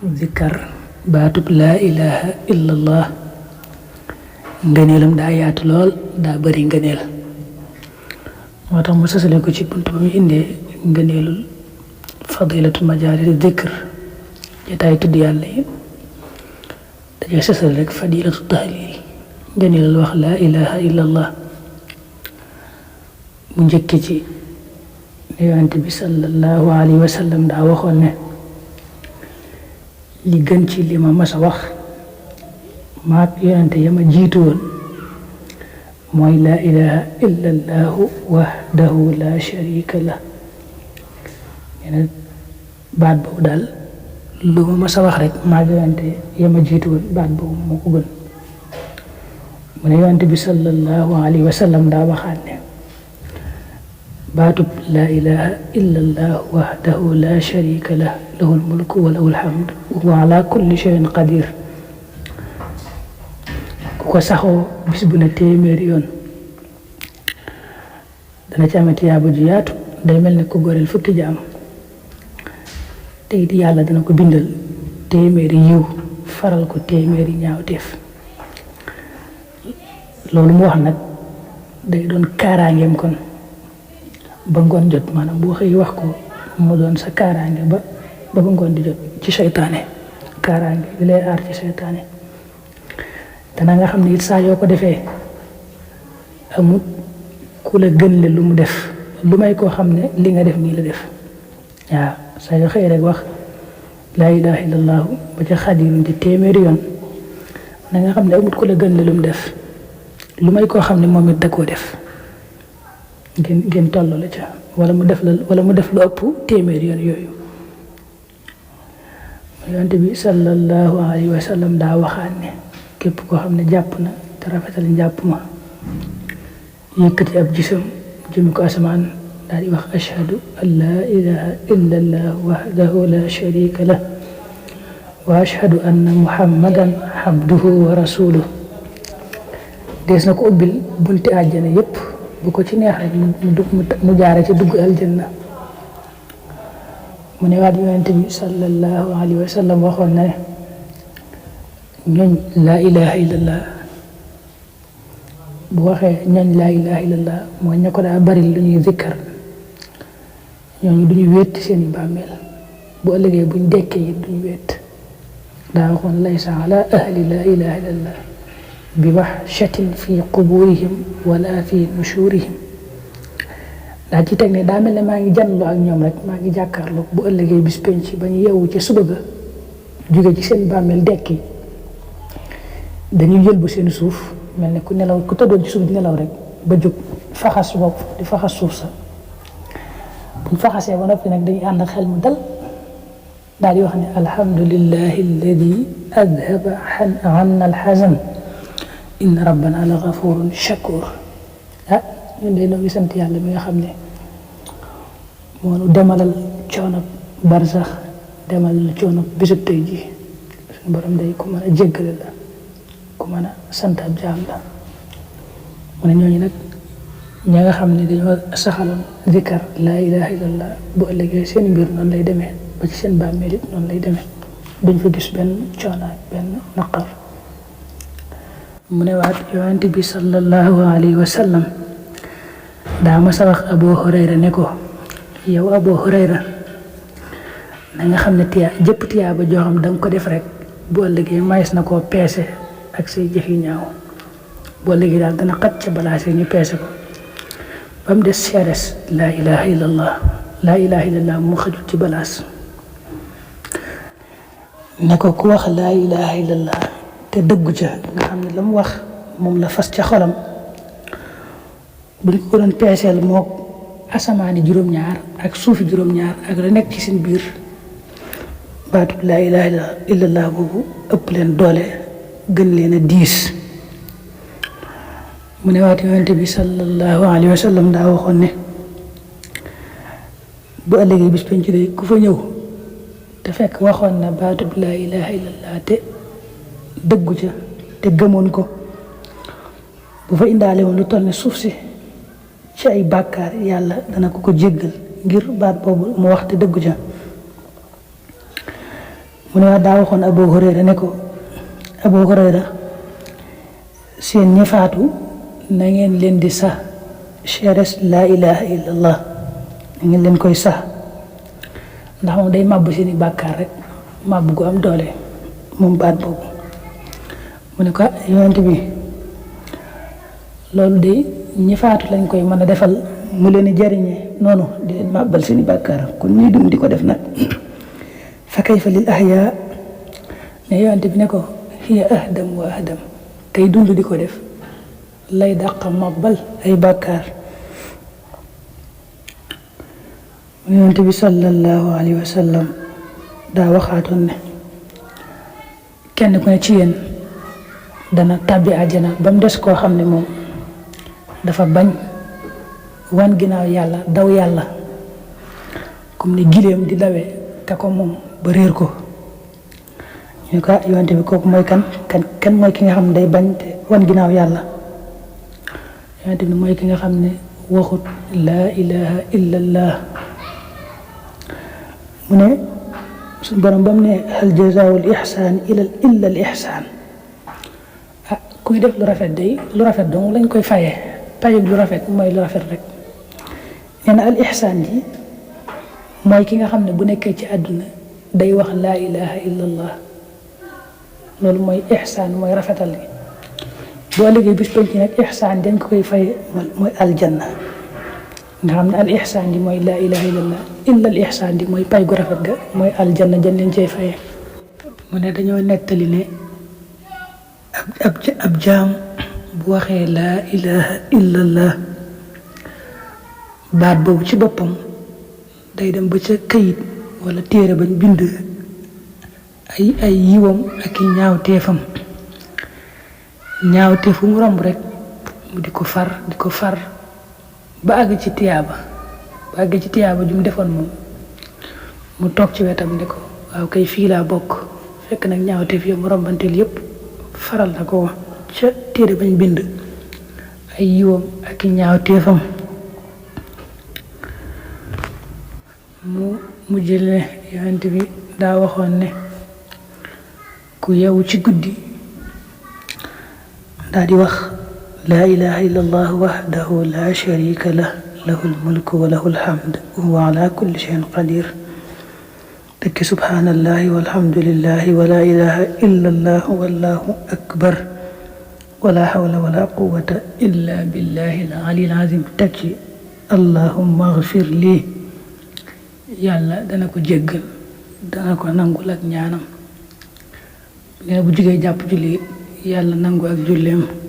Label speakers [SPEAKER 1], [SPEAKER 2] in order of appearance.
[SPEAKER 1] zikkar baatub laa ilaha illallah ngëneelam daa yaatu lool daa bari ngëneel moo tax mu sasale ko ci bunt ba mu indee ngëneelul fadilatu majaalis zikr jataay tudd yàlla yi dajee sasale rek fadilatu tahlil ngëneelul wax laa ilaha illallah mu njëkke ci yonent bi sallallahu alayhi wa sallam daa waxoon ne li gën ci li ma mas a wax maak yonente yama jiitu woon mooy laa ilaha illa allahu wahdahu la sharika lah nee baat boobu daal lu ma mas a wax rek maak yonente yama jiitu woon baat boobu moo ko gën mu ne yonente bi sallallahu alayhi wa sallam daa waxaat ne baatub laa ilaha illa allahu wahdahu la sharika lah lahul mulku wa lahul hamd wa huwa ala kulli shay'in qadir ku ko saxoo bis bu ne téeméeri yoon dana ci amee tiyaaba ju yaatu day mel ne ku goreel fukki jaam te it yàlla dana ko bindal téeméeri yiw faral ko téeméeri ñaawteef loolu mu wax nag day doon kaaraangeem kon ba ngoon jot maanaam boo xëy wax ko mu doon sa kaaraange ba ngoon di jot ci seytaane kaaraange bi lay aar ci seytaane dana nga xam ne it saa yoo ko defee amut ku la gën le lu mu def lu may koo xam ne li nga def nii la def waaw saa yoo xëy rek wax laa ilaha illallah ba ca xadim di téeméeri yoon na nga xam ne amut ku la gën le lu mu def lu may koo xam ne moom it da koo def ngeen toll la ca wala mu def lu ëpp téeméeri yoon yooyu yonent bi sallallahu alayhi wa sallam daa waxaat ne képp koo xam ne jàpp na te rafetal njàpp ma yëkkati ab gisam jëmi ko asamaan daal di wax ashhadu an laa ilaha illa allah wahdahu la sharika lah wa ashhadu anna muhammadan abduhu wa rasuluh dees na ko ubbil bunti àjjana yépp bu ko ci neex rek mu jaare ci dugg aljanna mu ne waat yonent bi sallallahu alayhi wa sallam waxoon na ne ñooñ laa ilaha illallah bu waxee ñooñ laa ilaha illallah mooy ña ko daa bari lu ñuy zikkar ñooñu duñu wéet seeni bàmmeel bu ëllëgee buñ dekkee it duñu wéet daa waxoon laysa ala ahli laa ilaha illallah bi wahshatin fi quburihim wala fi nushurihim daa ci teg ne daa mel ne maa ngi janloo ak ñoom rek maa ngi jàkkaarloo bu ëllëgee bis penc ba ñu yeewu ci suba ga jóge ci seen bàmmeel dekki dañuy jël bu seen suuf mel ne ku nelaw ku tëddoon ci suuf di nelaw rek ba jóg faxas bopp di faxas suuf sa buñ faxasee ba noppi nag dañuy ànd ak xel mu dal daal di wax ne alhamdulillahi alladi adhaba anna alxazan inna rabbana la gafurun shakur ñun de noo ngi sant yàlla mi nga xam ne moo nu demalal coono barsax demalal coono bisub tey ji suñu borom day ku mën a jéggale la ku mën a sant ab jaam la mu ne ñooñu nag ña nga xam ne dañoo saxaloon zikar laa ilaha illallah bu ëllëgee seen mbir noonu lay demee ba ci seen bàmmeel it noonu lay demee duñ fa gis benn coono benn naqar mu ne waat yonent bi sallallahu alayhi wa sallam daa ma sa wax Abu Hurayra ne ko yow Abu Hurayra na nga xam ne jëpp tiyaaba joo xam danga ko def rek bu ëllëgee mayes na koo peese ak say jëf yu ñaaw bu ëllëgee daal dana xat ca balaase ñu peese ko ba mu des seeres laa ilaha illallah laa ilaha illallah mu xajul ci balaas ne ko ku wax laa ilaha illallah te dëggu ca nga xam ne la mu wax moom la fas ca xolam buñ ko doon peeseel mook asamaani juróom-ñaar ak suufi juróom-ñaar ak la nekk ci seen biir baatub laa ilaha illallah boobu ëpp leen doole gën leen a diis mu ne waat yonent bi sallallahu alayhi wa sallam daa waxoon ne bu ëllëgee bis penc day ku fa ñëw te fekk waxoon na baatub laa ilaha illallah te dëggu ca te gëmoon ko bu fa indaale woon lu toll ne suuf si ci ay bàkkaar yàlla dana ko jéggal ngir baat boobu mu wax te dëggu ca mu ne daa waxoon Abu Hurayra ne ko Abu Hurayra seen ñi faatu na ngeen leen di sax cheres laa ilaha illallah na ngeen leen koy sax ndax moom day màbb seeni bàkkaar rek màbb gu am doole moom baat boobu. mu ne ko yonent bi loolu de ñi faatu lañ koy mën a defal mu leen di jariñee noonu di leen màbbal seeni bàkkaar kon ñuy dund di ko def nag fa kayfa lil ahyaa ne yonent bi ne ko hiya ahdam wa ahdam kay dund di ko def lay dàq màbbal ay bàkkaar. yonent bi sallallahu alayhi wa sallam daa waxaatoon ne kenn ku ne ci yéen dana tàbbi àjjana ba mu des koo xam ne moom dafa bañ wan ginnaaw yàlla daw yàlla comme ni gileem di dawee te ko moom ba réer ko. ñu ko yonent bi kooku mooy kan mooy ki nga xam ne day bañ te wan ginnaaw yàlla. yonent bi mooy ki nga xam ne waxut laa ilaha illallah. mu ne suñ borom ba mu ne hal jazaa'ul ihsaan illa al ihsaan kuy def lu rafet day lu rafet dong lañ koy fayee payug lu rafet mooy lu rafet rek. nee na al ihsaan ji mooy ki nga xam ne bu nekkee ci àdduna day wax laa ilaha illallah loolu mooy ihsaan mooy rafetal gi. boo liggéey bis penc nag ihsaan dañ ko koy fayee mooy aljanna nga xam ne al ihsaan ji mooy laa ilaha illallah illa al ihsaan ji mooy pay gu rafet ga mooy aljanna jën leen cay fayee. mu ne dañoo nettali ne ab jaam bu waxee laa ilaha illallah baat boobu ci boppam day dem ba ca këyit wala téere bañ bind ay yiwam ak i ñaawteefu mu romb rek mu di ko far ba àgg ci tiyaaba ju mu defoon moom mu toog ci wetam ne ko waaw kay fii laa bokk fekk nag ñaawteef yow mu rombanteel yépp faral na ko ca téere bañ bind ay yiwam ak i ñaawteefam. mu jële yonent bi daa waxoon ne ku yeewu ci guddi daa di wax laa ilaha illallah wahdahu la sharika lah lahul mulku wa lahul hamd wa huwa ala kulli shay'in qadir tekki subhanallahi walhamdulillahi wa la ilaha illallah wallahu akbar wala hawla wala quwwata illa billahi al-aliyyil azim tekki allahumma ighfir li yàlla dana ko jéggal dana ko nangul ak ñaanam nee bu jugee jàpp julli yàlla nangu ak julleem.